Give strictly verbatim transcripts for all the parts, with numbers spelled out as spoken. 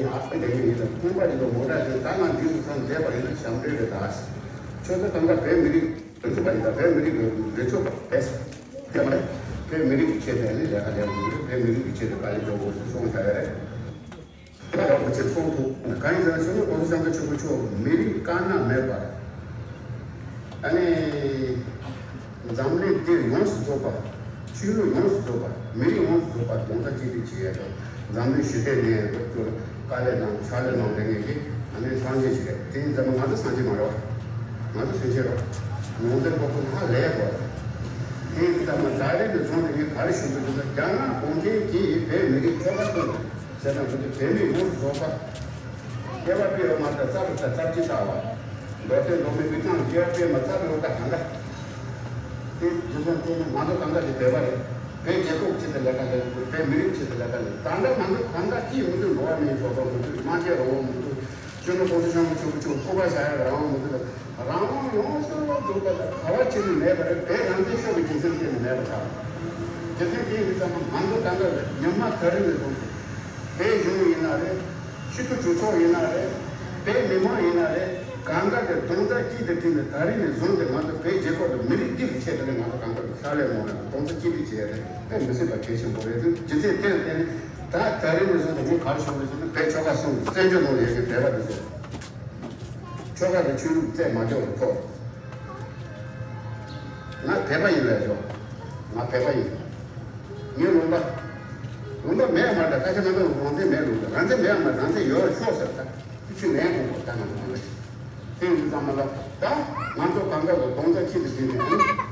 ཨ་ལས་ངེས་ཡིན་ན་ཁོང་པ་ཡིན་ན་མོ་ཊ་ཅན་ད་ང་འདི་རུ་ཚང་བསྡད་པ་ཡིན་ན་ཞབས་འདྲེན་རེད་ད། ཆོས་ད་ད་ང་བོད་མི་རིགས་རེ་ཚོ་པ་ཡིན་ད་བོད་མི་རིགས་རེ་ཚོ་པ་བས་ཡ་མ་བོད་མི་རིགས་ཀྱི་ཆེད་དུ་ནི་ལས་ཀ་ལས་དགོས་རེད། བོད་མི་རིགས་ཀྱི་ཆེད་དུ་དཀའ་ལས་རྒྱག་དགོས་ཞེས་གསུངས་བཞག་ཡོད་རེད། ད་ལྟ་བ་ཆེ་གསུང་ཐུབ་གང་ཡིན་ཟེར་ན་ཆོས་ལུགས་གོང་ས་སྐྱབས་མགོན་ཆེན་པོ་མཆོག་མི་རིགས་དཀར་ནག་མེད་པར། ཨ་ནི། འཛམ་གླིང་འདིར་ཡོངས་སུ་རྫོགས་པ། ཆོས་ལུགས་ཡོངས་སུ་རྫོགས་པ། མི་རིགས་ཡོངས་སུ་རྫོགས་པ་རྡོག་རྩ་གཅིག་སྒྲིལ་བྱེད་ཡས་དང་འཛམ་གླིང་ཞི་བདེ་གནས་ཡས་དཀའ་ལས་གནང་ཕྱག་ལས་གནང་བའི་ངེས་ཀྱི་ཨ་ནི་སངས་རྒྱས་ཤིག་རེད། དེ་ཡིན་ཙང་ང་ཚོ་སངས་རྒྱས་མ་རེད་བ། ང་ཚོ་སེམས་ཅན་རེད་བ། ནང་དོན་པོ་ཁོ་ཧ་ལས་དགོས། དེ་ཡིན་ཙང་མ་ད་རེས་ནས་བཟུང་སྟེ་ངས་ག་རེ་ཞུ་འདོད་འདུག་ཟེར་ན་རྒྱ་ནག་གུང་ཁྲན་གྱིས་བོད་མི་རིགས་ཆོལ་ཁ་གསུམ་ཟེར་ན་འདུག་དེ་བོད་མི་ཡོངས་སུ་རྫོགས་པ། སྐྱེ་བ་སྤེལ་བ་མ་ལྟར་རྩ་བ་ལྟར་རྩ་བརྒྱུད་ལྟ་བ། མདོ་སྟོད་མདོ་སྨད་དབུས་གཙང་སྐྱེ་བ་སྤེལ་མ་རྩ་བའི་འོག་ལྟ་གང་ག་དེ་རྒྱུ་མཚན་དེ་ནི་ང་ཚོ་གང་ག་དེ་བོད་པ་རེད། བོད་རྒྱལ་ཁབ་ཆེད་དུ་ལས་ཀ་ལས་དགོས། བོད་མི་རིགས་ཆེད་དུ་ལས་ཀ་ལས། ད་ལྟ་ང་ཚོ་གང་ག་ཅིས་མི་འདུག་འགྲོ་བ་མིའི་ཐོབ་ཐང་མི་འདུག་སྨྲ་བརྗོད་རང་དབང་མི་འདུག་སྤྱི་ནོར་གོང་ས་སྐྱབས་མགོན་ཆེན་པོ་མཆོག་སྐུ་པར་བཞག་ཡག་རང་དབང་མི་འདུག་རང་དབང་ཡོངས་སུ་རྫོགས་པ་ལ་ག་བ་ཅི་ནས་མེད་པ་རེད། བོད་རང་བཙན་ཤོར་བའི་རྒྱུ་མཚན་དེ་ནི་མེད་པ་ཆགས། རྒྱུ་མཚན་དེ་ཡིན་ཙང་ང་ཚོ་གང་ག་ལ་ཉམས་མ་ཐག་རིང་ནས་བཟུང་སྟེ། བོད་གཞུང་ཡིན་ན་རེད། སྤྱི་འཐུས་གྲོས་ཚོགས་ཡིན་ན་རེད། བོད་མི་མང་ཡིན་ན་རེད། གང་ག་དེ་རྡོག་རྩ་གཅིག་ཏུ་བསྒྲིལ་ནས་ད་རིང་ནས་བཟུང་སྟེ་ང་ཚོ་བོད་རྒྱལ་ཁབ་དང་མི་རིགས་འདི་གི་ཆེད་དུ་ནས་ང་ཚོ་གང་ག་ལ་ཕྱག་ལས་གནང་ཡ་རྡོག་རྩ་གཅིག་སྒྲིལ་བྱེད་ཡ་དེ་དཔེ་མི་སྲིད་པ་གལ་ཆེན་པོ་རེད་འདུག་རྒྱུ་མཚན་དེར་བརྟེན་ནས་ད་ད་རིང་ནས་བཟུང་སྟེ་ངས་ག་རེ་ཞུ་དགོས་ཟེར་ན་བོད་ཆོལ་ཁ་གསུམ་གྱི་བཙན་བྱོལ་ནང་ཡོད་པའི་བོད་པ་འདི་ཚོ། ཆོལ་ཁ་དང་ཆོས་ལུགས་རྩད་མ་འཇོག་པའི་ཐོག་ང་བོད་པ་ཡིན་ལབ་ཤོག་ང་བོད་པ་ཡིན། ངའི་ལུང་པ། ལུང་པ་མེད་མ་རེད། ད་ཁ་ཆེ་ང་ཚོ་རང་བཙན་མེད་ལུང་པ། རང་བཙན་མེད་མ་རེད། རང་བཙན་ཡོད་ཤོག་ཟེར། ད་དེ་ཆོས་ལན་དགོས་པ་ད་ང་ཚོ་ལུང་པ་ཞིག་དེ་ཡིན་ཙང་མ་ལ་ད་ང་ཚོ་གང་ག་ལ་རྡོག་རྩ་གཅིག་ཏུ་བསྒྲིལ་ནས་ཨང་།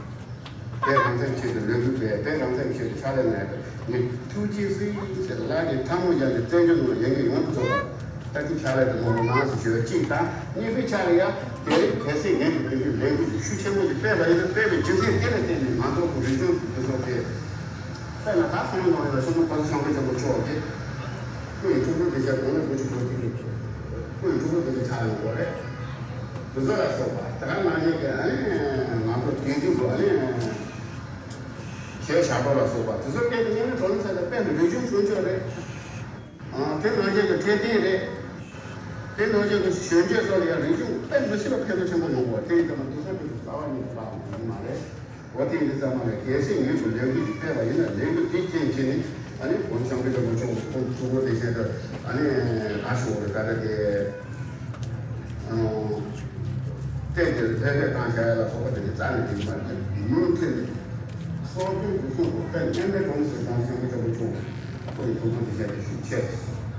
བོད་རང་བཙན་ཆེད་དུ་ལས་འགུལ་སྤེལ། བོད་རང་བཙན་ཆེད་དུ་ཕྱག་ལས་གནང་ཡ་དང་ངས་ཐུགས་རྗེ་གཟིགས་ཟེར་ལག་གིས་ཐལ་མོ་སྦྱར་ནས་བཙན་བྱོལ་ནང་ཡོད་མཁན་ཡོངས་སུ་རྫོགས་པ། ད་ཅི་ཕྱག་ལས་དུ་མ་ལོ་ནང་སུ་ཞུ་བ་གཅིག་དང་གཉིས་པའི་ཆ་ལ་ཡང་དེ་རིང་གལ་སྲིད་ངས་ཀྱི་དེ་འདྲའི་ལས་འགུལ་ཞིག་ཤུགས་ཆེན་པོ་ཞིག་སྤེལ་བ་ཡིན་ན་སྤེལ་བའི་རྒྱུ་མཚན་དེ་ལ་བརྟེན་ནས་ང་ཚོ་གི་རིག་གཞུང་དེ་ཚོ་དེ་དཔེར་ན་ད་སོང་ནང་ལ་སོང་ན་གོང་ས་སྐྱབས་མགོན་ཆེན་པོ་མཆོག་གིས་སྐུ་ཡི་ཐུགས་ཁུར་དེ་བཞག་གོང་ནས་དགུ་བཅུ་གོ་གཅིག་གི་སྐུ་ཡི་ཐུགས་ཁུར་དེ་ཚོ་ཆགས་ཡོང་གི་རེད། དེ་ཚོ་ལ་སོགས་པ་དེ་ག་ནང་བཞིན་གྱི་ཨ་ནི་ང་ཚོ་དེང་དུས་སུ་ཨ་ནི་གཞས་ཞབས་བྲོ་ལ་སོགས་པ་དེ་ཚོ་སྐད་དུ་ཉན་ན་གྲོང་ཚོ་ལ་དཔེ་མི་རིག་གཞུང་སྲུང་སྐྱོབ་རེད། དེ་ནང་བཞིན་གྱི་འཕྲོད་བསྟེན་རེད། དེ་ནང་བཞིན་གྱི་གཞོན་སྐྱེས་ཚོ་ལ་ཡང་རིག་གཞུང་དཔེ་མི་སྲིད་པ་ཕན་ཐོགས་ཆེན་པོ་ཡོང་གི་རེད། དེ་ཡིན་ཙང་མ་འདུག་ས་དེ་ཚོ་རྩ་བ་ཉིད་ནས་བརླག་དགོས་ཀྱི་མ་རེད། འོ་དེ་ཡིན་ཙང་མ་ལ་གལ་སྲིད་ངོས་ཀྱི་ལས་འགུལ་ཞིག་སྤེལ་བ་ཡིན་ན་ལས་འགུལ་དེ་རྐྱེན་བྱས་ནས་ཨ་ནི་གོང་ས་སྐྱབས་མགོན་ཆེན་པོ་མཆོག་ཁོང་ཐུགས་ཁུར་དེ་བཞིན་དུ་ཨ་ནི་ག་ཞུ་དགོས་རེད། ད་ལྟ་དེ་ཨ་བལྟས་ཏེ་ལྷོད་ལྷོད་བཏང་བཞག་ཡ་ལ་སོགས་པ་དེ་འདྲ་རྩ་ནས་འགྲིག་མ་རེད། མུ་མཐུད་ནས་སྲོག་ཐོག་ཏུ་སྲོག་ཐོག་ཏུ་བརྙན་པའི་གྲོང་ཟེར་གོང་ས་སྐྱབས་མགོན་ཆེན་པོ་མཆོག་ཁོང་གི་ཐུགས་ཁུར་དེ་བཞིན་དུ་ཤུགས་ཆེ་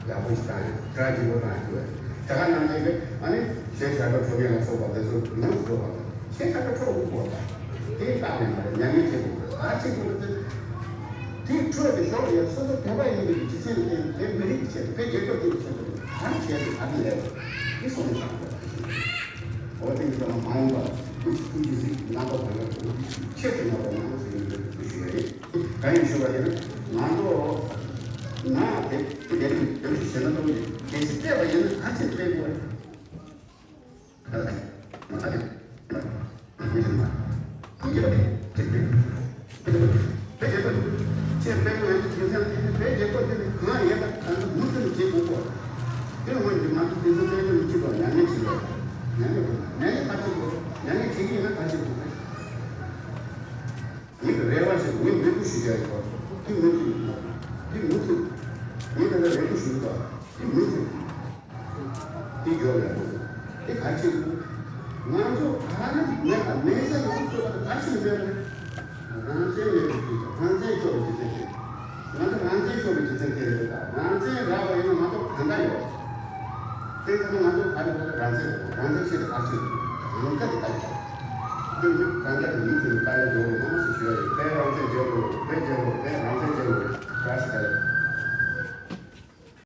ཡག་པོ་ཞིག་བཏང་ཡོད། གྲ་རྒྱས་པོ་བཏང་ཡོད། དེ་ག་ནང་བཞིན་གྱི་ཨ་ནི་གཞས་ཞབས་བྲོ་འཁྲབ་མཁན་ལ་སོགས་པ་དེ་ཚོ་ཡོངས་སུ་རྫོགས་པ་དང་གཞས་ཞབས་བྲོ་འཁྲབ་དགོས་པ་དང་དེ་བཏང་ནས་མ་རེད། མྱ་ངན་བྱེད་དགོས་པ་ག་བྱེད་དགོས་པ་དེ་དེའི་ཁྲོད་དུ་ཞོགས་ཡ་སོ་སོ་བོད་པ་ཡིན་པའི་རྒྱུ་མཚན་ལ་བརྟེན་ནས་བོད་མི་རིགས་ཀྱི་ཆེད་དུ་བོད་རྒྱལ་ཁབ་ཀྱི་ཆེད་དུ་ག་རེ་བྱས་ཏེ་ག་རེ་ལས་དེ་སོང་ཙང་འོ་དེ་ཡིན་ཙང་མ་འོངས་པར་ཀུན་གྱིས་གཟིགས་རྣམ་པ་གང་ལ་ཆེད་དུ་མ་གཏོང་ན་ཟེར་ཡོད་པའི་ཞུ་ཡ་ཡིན། གང་ཡིན་ཞུ་བ་ཡིན་ན་ང་ཚོ་ང་དེ་དེ་ལས་དེ་ཞེ་ན་ཏོག་གལ་སྲིད་བལྟས་པ་ཡིན་ན་ག་ཚོད་བལྟས་དགོས་རེད། ཁྱེད་དཔེ་མང་པོ་ཡོད་ཀྱི་དེང་སང་དེ་ནི་བོད་རྒྱལ་ཁབ་དེ་ནི་གང་ཡོད་པ་གང་ལ་མུ་མཐུད་ནས་བྱེད་དགོས་པ། དེ་སྔོན་གྱི་ང་ཚོ་དེང་སང་བཙན་བྱོལ་ནང་སྐྱིད་པ་མྱ་ངན་བྱེད་དགོས། མྱ་ངན་དགོས་མྱ་ངན་ག་ཚོད་དགོས་མྱ་ངན་བྱེད་ཀྱི་ཡིན་ན་ག་ཚོད་དགོས། ངེད་ཀྱི་རེ་བ་ཞིག་ངས་འབོད་སྐུལ་ཞུ་བྱ་ཡིན་པ། དེ་མུ་མཐུད་ཡིན་པ། དེ་མུ་མཐུད། ངས་ད་ལྟ་རེ་སྐུལ་ཞུ་གི་འདུག་དེ་མུ་མཐུད། དེ་མགྱོགས་ཡག་པོ་འདུག་དེ་ག་ཅི་འདུག་ང་ཚོ་ག་རེ་མེད་ལ་མེད་ས་ཡོང་ཚོད་ལ་ག་ཅི་མེད་པ། རང་བཙན་མེད་པའི་དུས་སུ་རང་བཙན་སྐྱོབ་པའི་རྒྱུ་མཚན་དེ། ང་ཚོ་རང་བཙན་སྐྱོབ་པའི་རྒྱུ་མཚན་དེ་རེད་ད། རང་བཙན་རག་པ་ཡིན་ན་ང་ཚོ་གང་འདྲ་ཡོད། དེ་ཚོ་ང་ཚོ་ག་རེ་ཟེར་རང་བཙན་རེད། རང་བཙན་ཆེད་དུ་ག་ཅི་རེད། རང་བཙན་དེ་ལྟ་ཡོད། དེ་ནི་གང་འདྲ་གི་མི་དེ་ནི་ལྟ་ཡོད་འགྲོ་རུ་མང་སུ་ཞུ་ཡ་ཡོད། དེ་རང་བཙན་རྒྱལ་ལོ་དེ་རྒྱལ་ལོ་དེ་རང་བཙན་རྒྱལ་ལོ་ག་ཞིག་ལྟ་ཡོད།